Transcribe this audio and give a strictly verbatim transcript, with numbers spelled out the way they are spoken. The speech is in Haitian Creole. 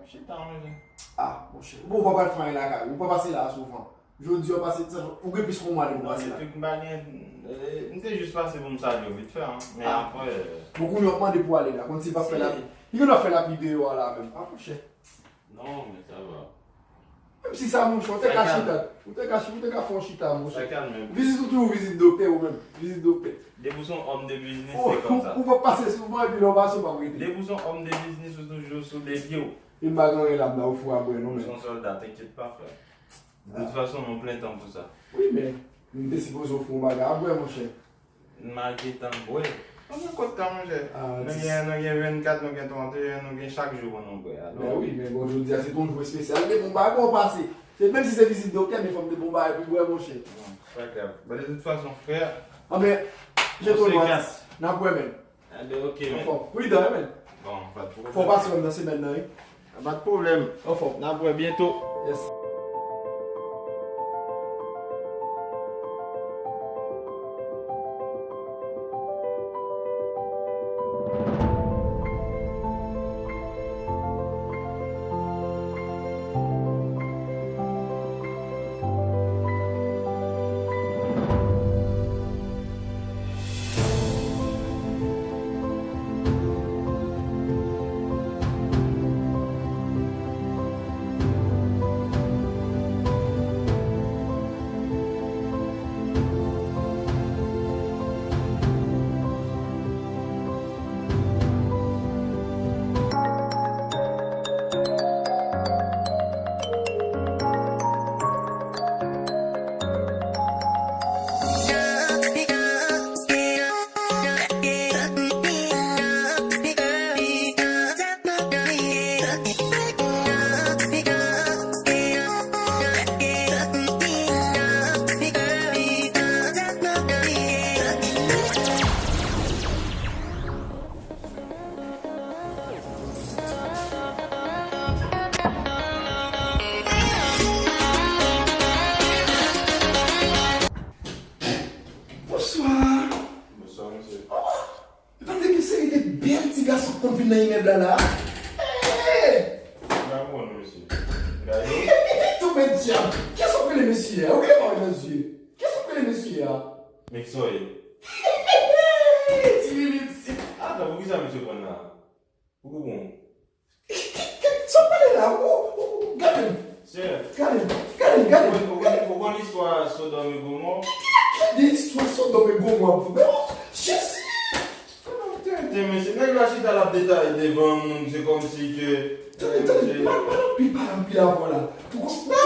Chita, monchè. Ah, monchè. Bon, ou pa pral fè anyen lakay ou. Ou pa pase la souvan. Jodi a w pase, ou gen plis ke yon mwa depi w pase la. Non, depi m pa gen, eh, m te jis pase pou m salye w vit fè, an. Men apre, eh. Bon, kounye a w ap mande pou w ale la. Konn si l p ap fè lapli. Li konn ap fè lapli deyò a la menm. Ah, monchè. Non, men sa va. Menm si sa, monchè, ou te ka chita. Ou te ka chita, ou te ka fè yon chita, monchè. Sa kalme. Vizit ou toujou vizit doktè ou menm. Vizit doktè. Depi w se yon òm de biznis, se konsa. Ou p ap pase souvan, epi lè w pase, ou p ap rete. Depi w se yon òm de biznis, ou toujou sou de pye w. E m pa gen anyen la, m ta ofri w a bwè, non, men. Ou se yon sòlda, t'inquiète pas, frère. De toute façon, nou plen tan pou sa. Wi, men, m te sipoze ofri w yon bagay a bwè, monchè. M a gentan bwè. Ann nan kot tan, monchè. Nou gen, nou gen vennkat, nou gen tranteyen, nou gen chak jou pou nou bwè. Alò. Ben wi, men bon, jodi a se te yon jou espesyal. Te bon bagay, bon pase. Se, menm si se vizit doktè, men fò m te bon bagay pou bwè, monchè. Bon, se pa grav. Bon, de toute façon, frère, anben, je te remercie. N ap wè, men. Anben, ok, men. Anfòm. Pridan, wi, men. Bon, pa de pwoblèm. Fò w pase wè m nan semèn nan, wi. Pa de pwoblèm. Anfòm. N ap wè byento. Yes. Bonswa. Bonswa, mesye. Oh, pa t gen seri de bèl ti gason k konn vin nan imèb la, la. Hey! Gade non, mesye. Gade. Tonbe dyab. Kiyès w ap rele mesye a? Ou genlè pa wè nan zye. Kiyès w ap rele mesye a? Men kisa w ye? Ti Lili, mesye. Atan, poukisa mesye pran la? Ou konprann? Sa w pale la? Ou, ou, ou, gade m. Chèf. Gade m, gade m, gade m. Ou konn, ou konn, ou konn istwa Sodòm e Gomò? Ki, ki, ki de istwa Sodòm e Gomò pou mwen? Jezi! Tenten, mesye, nèg la chita l ap detaye devan moun, se kòmsi ke, tande, tande, eh, pa, pa nan pi, pa nan pi avè w la. Ou konprann?